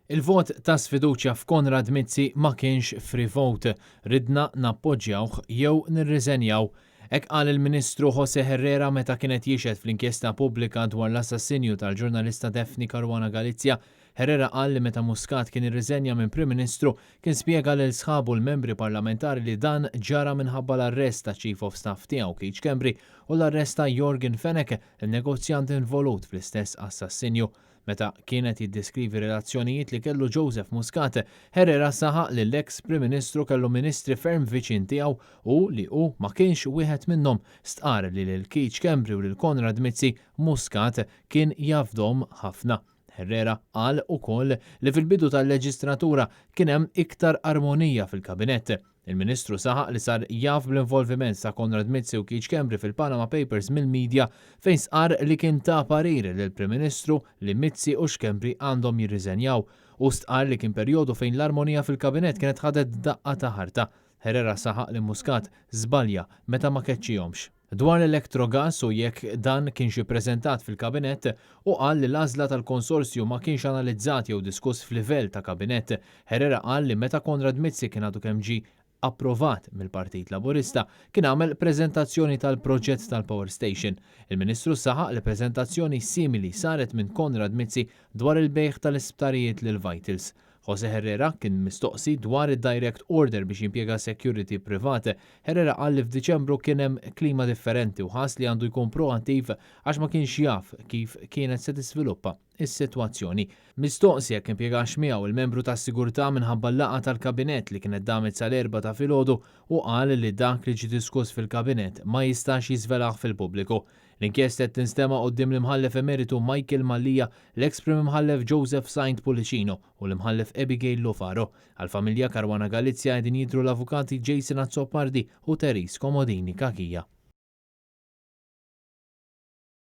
Il-vot ta' sfiduċja f'Konrad Mizzi ma kienx free vote. Ridna nappoġġjawh jew nirriżenjaw. Hekk qal il-Ministru José Herrera meta kien qed jixhed fl-inkjesta pubblika dwar l-assassinju tal-ġurnalista Daphne Caruana Galizia. Herrera qal li meta Muscat kien irriżenja minn Prim Ministru kien spjega lil sħabu l-membri parlamentari li dan ġara minħabba l-arrest taċ-Chief of Staff tiegħu Keith Schembri u l-arrest ta' Yorgen Fenech, in-negozjant involut fl-istess assassinju. Meta kien qed jiddeskrivi relazzjonijiet li kellu Joseph Muscat, Herrera saħaq li l-eks Prim Ministru kellu ministri ferm viċin tiegħu u li hu ma kienx wieħed minnhom. Stqarr li lil Keith Schembri u lil Konrad Mizzi, Muscat kien jafdhom ħafna. Herrera qal ukoll li fil-bidu tal-leġistratura kien hemm iktar armonija fil-Kabinett. Il-Ministru saħaq li sar jaf bl-involviment ta' Konrad Mizzi u Keith Schembri fil-Panama Papers mill-media fejn stqarr li kien ta parir lill-Prim Ministru li Mizzi u Schembri għandhom jirriżenjaw. Hu stqarr li kien perjodu fejn l-armonija fil-Kabinett kienet ħadet daqqa ta' ħarta. Herrera saħaq li Muscat żbalja meta ma keċċihomx. Dwar l-Electrogas u jekk dan kienx ippreżentat fil-Kabinett, hu qal li l-għażla tal-konsorzju ma kienx analizzat jew diskuss f'livell ta' Kabinett. Herrera qal li meta Konrad Mizzi kien għadu kemm ġie approvat mill-Partit Laburista, kien għamel preżentazzjoni tal-proġett tal-power station. Il-Ministru saħaq li preżentazzjoni simili saret minn Konrad Mizzi dwar il-bejgħ tal-isptarijiet lil Vitals. José Herrera kien mistoqsi dwar id-direct order biex jimpjega security privat. Herrera qal li f'Diċembru kien hemm klima differenti u ħass li għandu jkun proattiv għax ma kienx jaf kif kienet se tiżviluppa s-sitwazzjoni. Mistoqsi jekk impjegax miegħu il-membru tas-sigurtà minħabba l-laqgħa tal-Kabinett li kienet damet sal-erbgħa ta' filgħodu, hu qal li dak li ġie diskuss fil-Kabinett ma jistax jiżvelah fil-pubbliku. L-inkjesta qed tinstema' quddiem l-Imħallef Emeritu Michael Mallia, l-eks Prim Imħallef Joseph Saint Pullicino u l-Imħallef Abigail Lofaro. Għall-familja Caruana Galizia qegħdin jidhru l-avukati Jason Azzopardi u Therese Comodini Cachia.